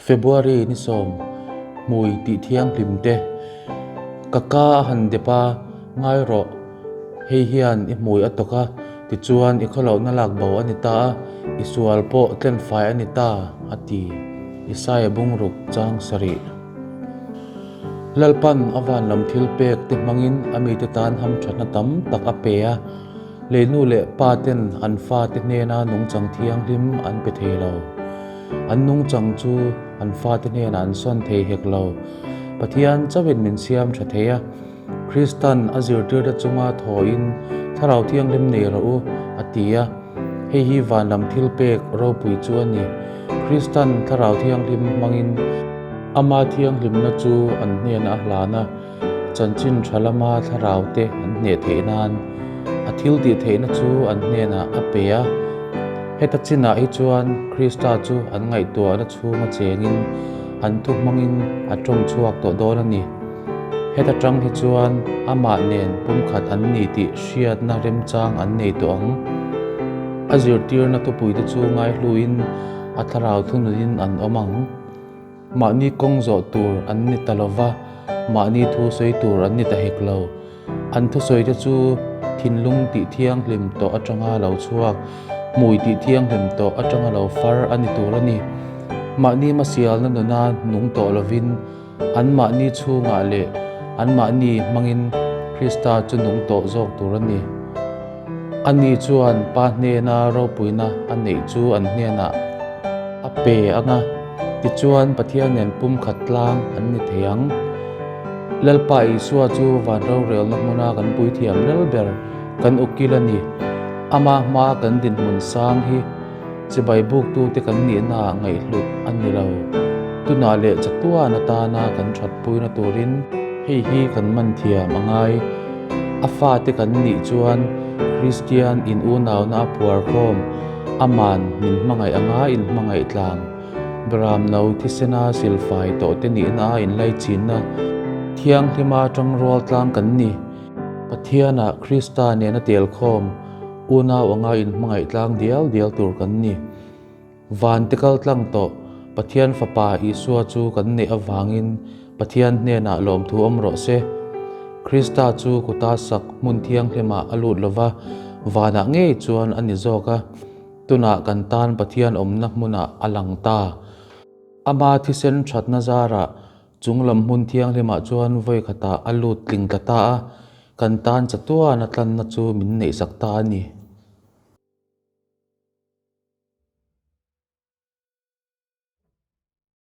February ni sawm, hmui tih thianghlim te. Ka ka a han dep a, ngai rawh, hei hian i hmui a tawk a, tichuan i khawlohna lak bo a ni ta a, i sual pawh tlenfai a ni ta, a ti. Isaiah bungruk chang sarih. Lalpan a van lam thil pek te hmangin a mite tan hamthatna tam tak a pe a, lei nu leh pa ten an fate hnena nungchang thianghlim an pe thei lo. An nungchang chu an fate hnenah an sawn thei hek lo. Pathian chauhin min siam tha thei a, Kristan a zirtirte chunga thawhin Thlarau Thianghlim nei rawh u, a ti a. Hei hi van lam thil pek ropui chu a ni. Kristan Thlarau Thianghlim hmangin Ama thianghlimna chu an hnenah a hlan a, chanchin tha lama thlarau te an hneh theih nan a thil tih theihna chu an hnenah a pe a. Heta chinah hi chuan Krista chu an ngaihtuahna chhunga chengin an thu hmangin a tawng chhuak tawh dawn a ni. Heta tang hi chuan amah nen pumkhat an ni tih hriatna remchang an nei tawh ang. A zirtirna thupuite chu ngaihluin a thlarau thununin an awm ang. Mahni kawng zawh tur an ni ta lo va, mahni thu sawi tur an ni ta hek lo. An thusawite chu thinlung tih thianghlim tawh atanga lo chhuak, hmui tih thianghlim tawh atanga lo far a ni tur a ni. Mahni hmasialna nuna nung tawh lovin, Anmahni chhungah leh anmahni hmangin Krista chu nung tawh zawk tur a ni. Ani chuan Pa hnena ropuina a neih chu an hnenah a pe ang a, tichuan Pathian nen pumkhat tlang an ni thei ang. Lalpa Isua chu van rorelna hmuna kan puithiam lal ber kan ukil a ni. Ama hmaa kan dinhmun sang hi Chibai buktute kan nihnaah ngaihhlut a ni lo. Tunah leh chatuan atana kan thatpuina turin hei hi kan man thiam a ngai. A fate kan nih chuan Kristian in unauna a phuar khawm, aman min hmangaih anga in hmangaih tlang. Beramno thisena silfai tawhte nihna a inlaichinna thianghlima tangrual tlang kan ni. Pathianah Krista nena tel khawm. Unau anga inhmangaih tlang dial dial tur kan ni. Van te kal tlang tawh Pathian Fapa Isua chu kan neih avangin Pathian hnenah lawmthu awm rawh se. Krista chu kuta sak hmun thianghlimah a lut lova, vanah ngei chuan a ni zawk a, tunah kan tan Pathian awmna hmunah a lang ta. Ama thisen thatna zarah Chung lam hmun thianghlimah chuan vawi khatah a lut tling tla ta a, kan tan chatuan a tlanna chu min neihsak ta a ni.